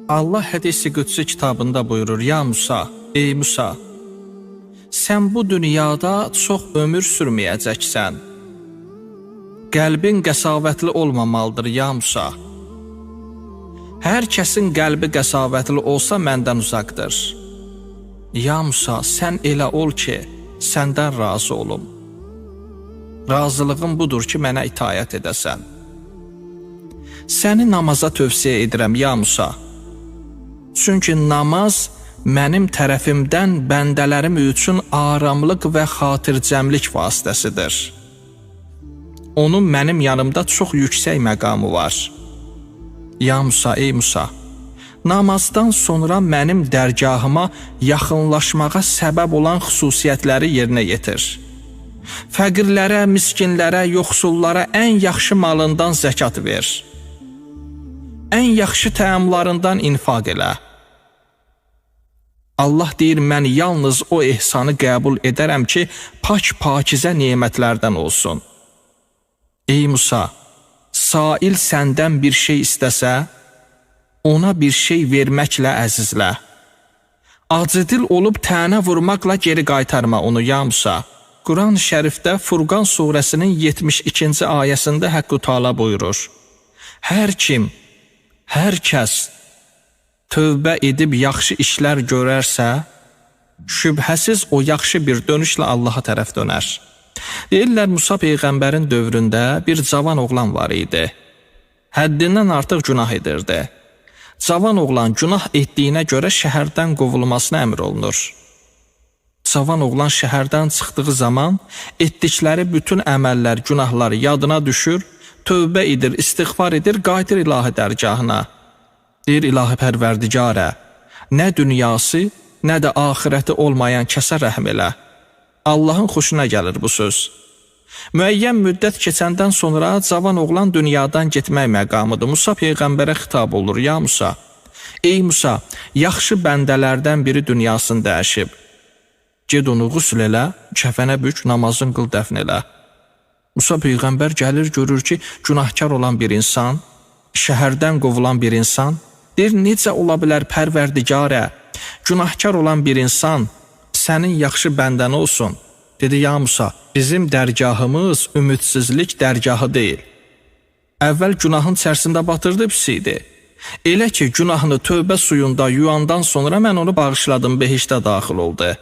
Allah hədisi qüdsi kitabında buyurur: Ya Musa, ey Musa, sən bu dünyada çox ömür sürməyəcəksən. Qəlbin qəsavətli olmamalıdır, ya Musa. Hər kəsin qəlbi qəsavətli olsa məndən uzaqdır. Ya Musa, sən elə ol ki, səndən razı olum. Razılığım budur ki, mənə itayət edəsən. Səni namaza tövsiyə edirəm, ya Musa. Çünki namaz mənim tərəfimdən bəndələrim üçün aramlıq və xatircəmlik vasitəsidir. Onun mənim yanımda çox yüksək məqamı var. Ya Musa, ey Musa, namazdan sonra mənim dərgahıma yaxınlaşmağa səbəb olan xüsusiyyətləri yerinə yetir. Fəqirlərə, miskinlərə, yoxsullara ən yaxşı malından zəkat ver. Ən yaxşı təamlarından infaq elə. Allah deyir, mən yalnız o ehsanı qəbul edərəm ki, pak-pakizə nemətlərdən olsun. Ey Musa, sail səndən bir şey istəsə, ona bir şey verməklə əzizlə. Acıdil olub tənə vurmaqla geri qaytarma onu, ya Musa. Quran-ı Şərifdə Furqan surəsinin 72-ci ayəsində Həqqü Taala buyurur: Hər kim, hər kəs tövbə edib yaxşı işlər görərsə, şübhəsiz o yaxşı bir dönüşlə Allaha tərəf dönər. Deyirlər Musa peyğəmbərin dövründə bir cavan oğlan var idi. Həddindən artıq günah edirdi. Cavan oğlan günah etdiyinə görə şəhərdən qovulmasına əmr olunur. Cavan oğlan şəhərdən çıxdığı zaman etdikləri bütün əməllər, günahlar yadına düşür, tövbə edir, istiğfar edir, qayıdır ilahi dərgahına. Deyir ilahi pərverdigarə, nə dünyası, nə də axirəti olmayan kəsə rəhm elə. Allahın xoşuna gəlir bu söz. Müəyyən müddət keçəndən sonra cavan oğlan dünyadan getmək məqamıdır. Musa peyğəmbərə xitab olur: Ya Musa, ey Musa, yaxşı bəndələrdən biri dünyasını dəyişib. Ged onu qüsl elə, kəfənə bük, namazın qıl, dəfn elə. Musa peyğəmbər gəlir, görür ki, günahkar olan bir insan, şəhərdən qovulan bir insan, deyir, necə ola bilər pərverdigarə, günahkar olan bir insan sənin yaxşı bəndən olsun. Dedi, ya Musa, bizim dərgahımız ümidsizlik dərgahı deyil. Əvvəl günahın içərisində batırdı, pis idi. Elə ki, günahını tövbə suyunda yuyandan sonra mən onu bağışladım, behişdə daxil oldu.